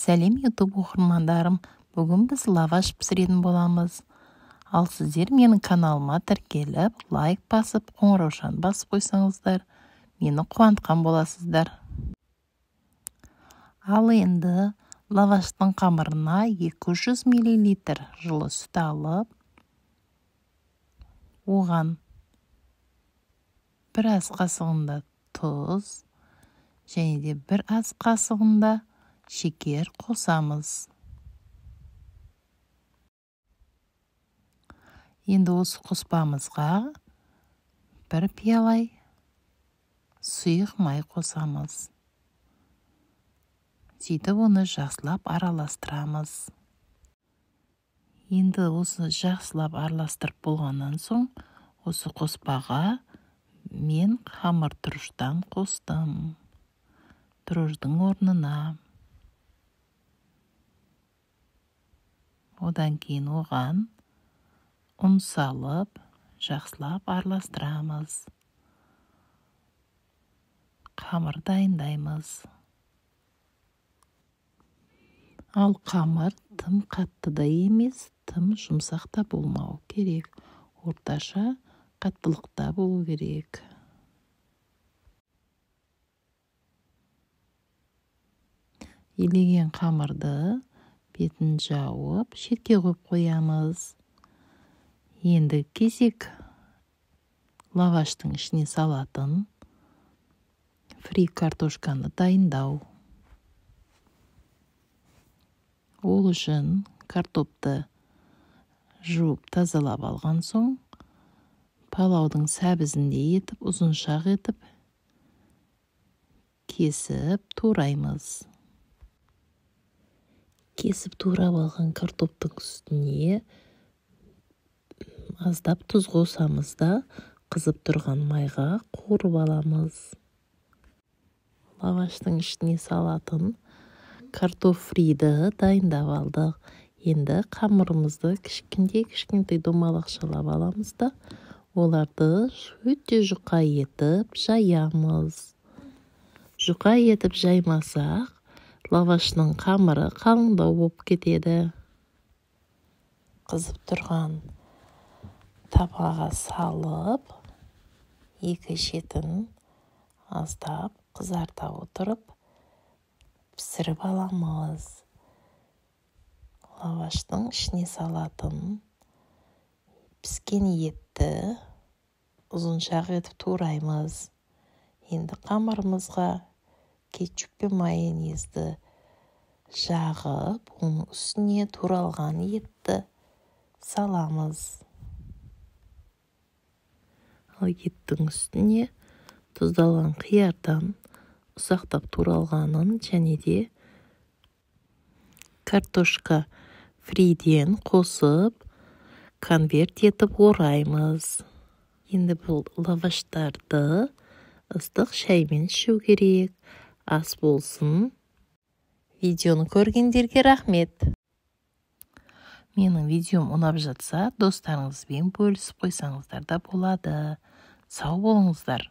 Сәлем, YouTube оқырмандарым! Бүгін біз лаваш пісіретін боламыз. Ал сіздер менің каналыма тіркеліп, лайк басып, қоңыраушаны басып қойсаңыздар, мені қуантқан боласыздар. Ал енді лаваштың қамырына 200 мл жылы сүт алып, оған бір ас қасығында тұз және де бір ас қасығында шекер қосамыз. Енді осы қоспамызға бір пиалай сұйық май қосамыз. Сөйтіп оны жақсылап араластырамыз. Енді осы жақсылап араластырып болғаннан соң, осы қоспаға мен қамыр тұрыштан қостым. Тұрыштың орнына. Одан кейін оған ұн салып, жақсылап араластырамыз. Қамыр дайындаймыз. Ал қамыр тым қатты да емес, тым жұмсақ та болмау керек. Орташа қаттылықта болу керек. Илеген қамырды бетін жауып, шетке қойып қоямыз. Енді кезек лаваштың ішіне салатын фри картошканы дайындау. Ол үшін картопты жуып тазалап алған соң, палаудың сәбізіндей етіп, ұзыншақ етіп кесіп тураймыз. Кесіп турап алған картоптың үстіне аздап тұз қосамыз да, қызып тұрған майға қуырып аламыз. Лаваштың ішіне салатын картоп фриді дайындап алдық. Енді қамырымызды кішкентай-кішкентай домалақшалап аламыз да, оларды өте жұқа етіп жаямыз. Жұқа етіп жаймасақ, лаваштың қамыры қалыңдау болып кетеді. Қызып тұрған табаға салып, екі шетін аздап қызарта отырып пісіріп аламыз. Лаваштың ішіне салатын піскен етті ұзыншақ етіп тураймыз. Енді қамырымызға кетчуп пен майонезді жағып, оның үстіне туралған етті саламыз. Ал еттің үстіне тұздалған қиярдан ұсақтап туралғанын және де картошка фриден қосып, конверт етіп ораймыз. Енді бұл лаваштарды ыстық шаймен ішу керек. Ас болсын. Видеоны көргендерге рахмет. Менің видеом ұнап жатса, достарыңызбен бөлісіп қойсаңыздар да болады. Сау болыңыздар.